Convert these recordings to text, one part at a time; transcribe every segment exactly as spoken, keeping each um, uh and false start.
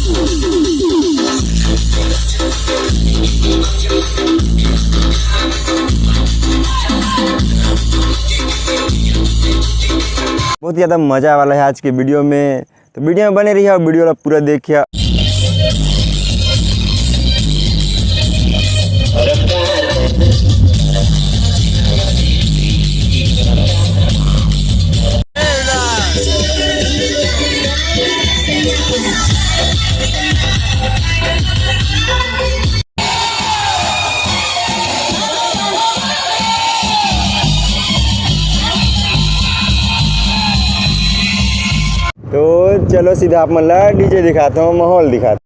बहुत ज़्यादा मज़ा वाला है आज के वीडियो में, तो वीडियो में बने रहिए और वीडियो ला पूरा देखिए। तो चलो सीधा आप मन ला डीजे दिखाता हूँ, माहौल दिखाता हूँ।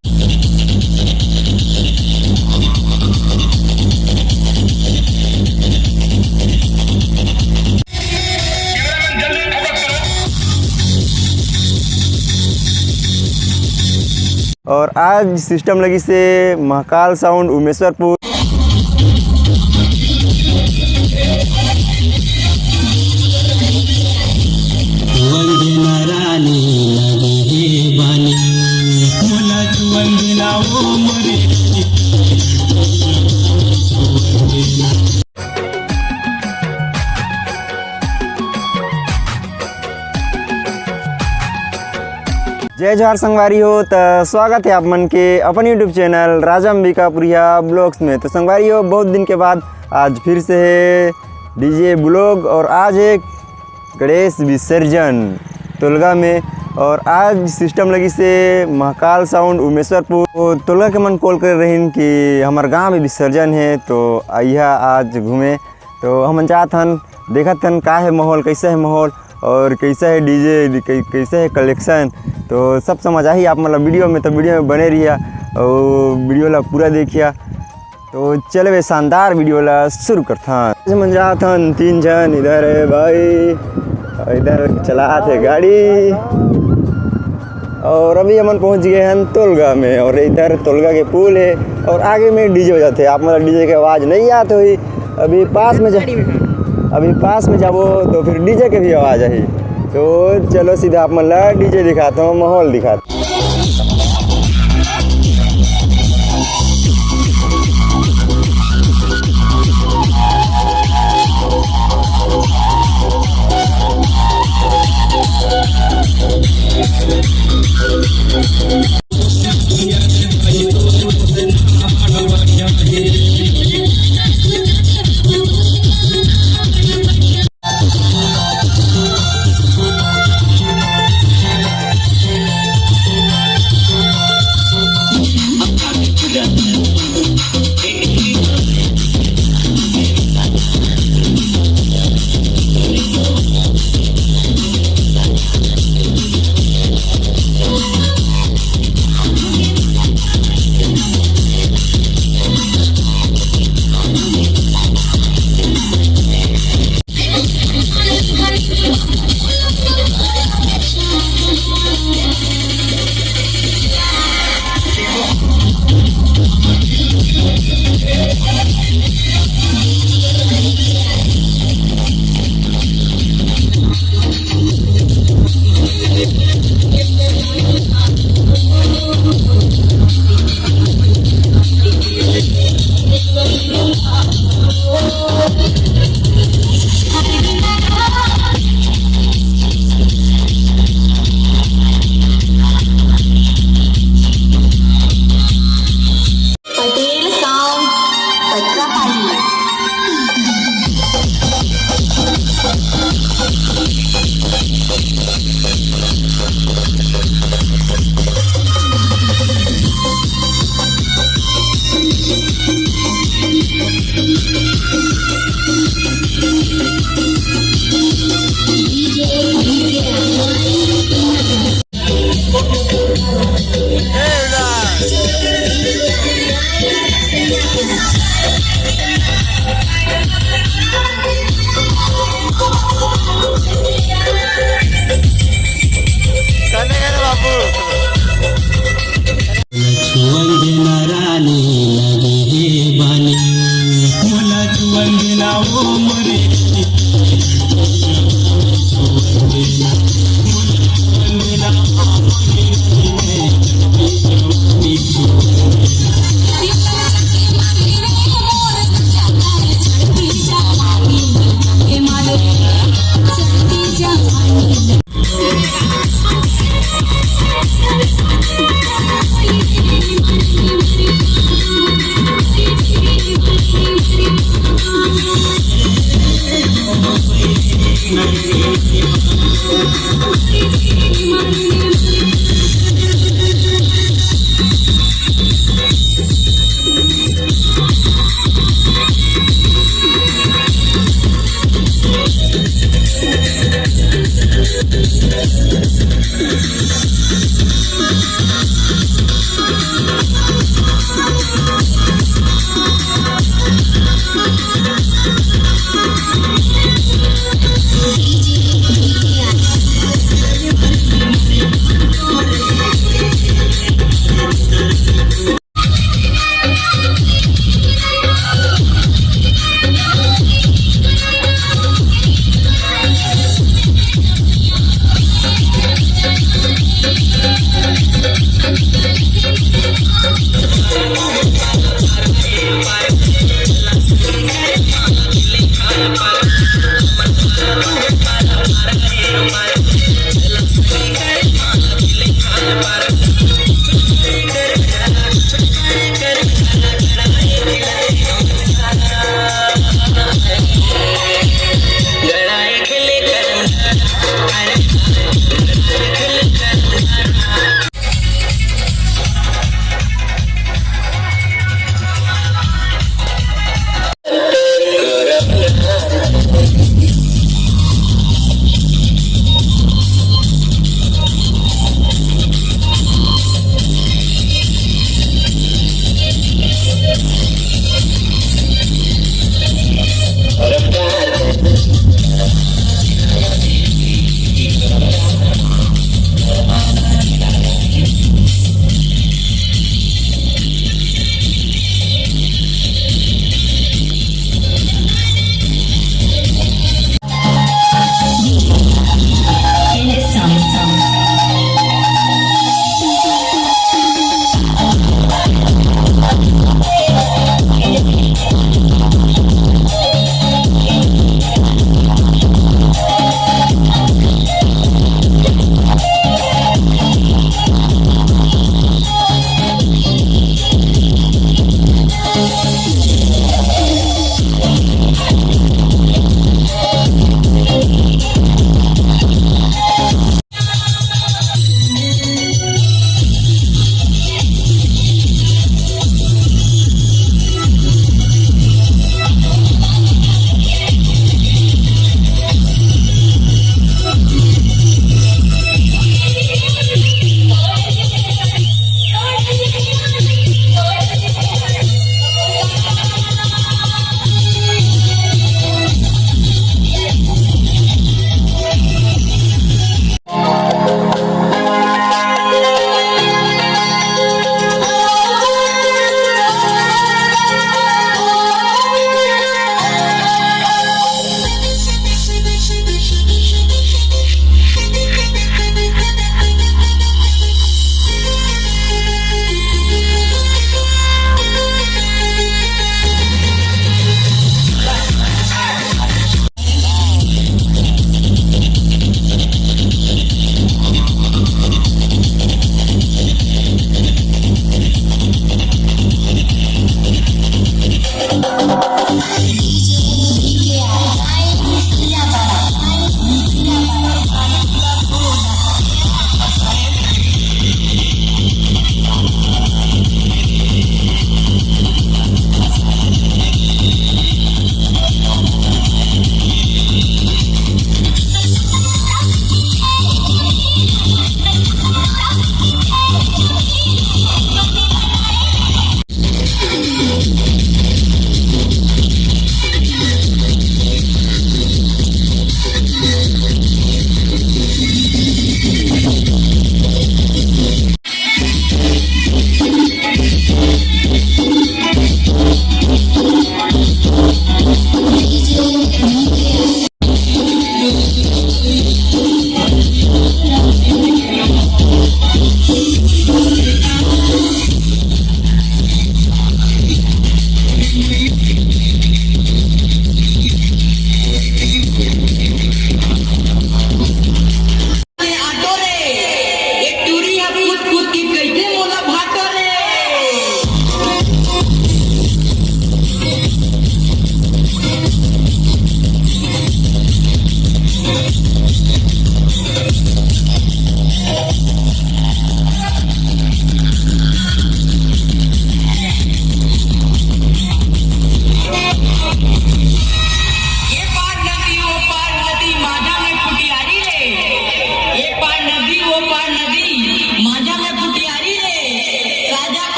और आज सिस्टम लगिस हे महाकाल साउंड उमेश्वरपुर। जय जोहार संगवारी हो, त स्वागत है आप मन के अपन YouTube चैनल राजा अंबिकापुरिया ब्लॉग्स में। तो संगवारी हो, बहुत दिन के बाद आज फिर से है डीजे ब्लॉग और आज है गणेश विसर्जन तोलगा में। और आज सिस्टम लगिस हे महाकाल साउंड उमेश्वरपुर। तो तोलगा के मन कॉल करे रहिन कि हमार गांव में विसर्जन है, तो अइहा आज घूमे। तो हमन जात हन, देखत हन का है माहौल, कैसा है माहौल और कैसा है डीजे, कै-, कैसा है कलेक्शन। तो सब समझ आही आप मन ला वीडियो में, तो वीडियो में बने रहिया और वीडियो ला पूरा देखिया। तो चले बे, शानदार वीडियो ला शुरू करथन। हमन जात हन तीन झन, इधर है भाई, इधर चलात है गाड़ी। और अभी हमन पहुंच गए हैं तोलगा में, और इधर तोलगा के पुल है और आगे में डीजे बजाते हैं। आप मतलब डीजे की आवाज़ नहीं आती हुई, अभी पास में जा, अभी पास में जाबो तो फिर डीजे के भी आवाज़ आई। तो चलो सीधा आप मतलब डीजे दिखाता हूँ, माहौल दिखाता हूँ।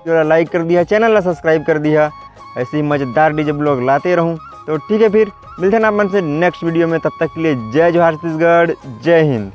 वीडियो ला लाइक कर दिहा, चैनल ला सब्सक्राइब कर दिहा। ऐसे ही मजेदार डीजे ब्लॉग लाते रहूँ। तो ठीक है, फिर मिलते हैं आप मन से नेक्स्ट वीडियो में। तब तक के लिए जय जोहार छत्तीसगढ़, जय हिंद।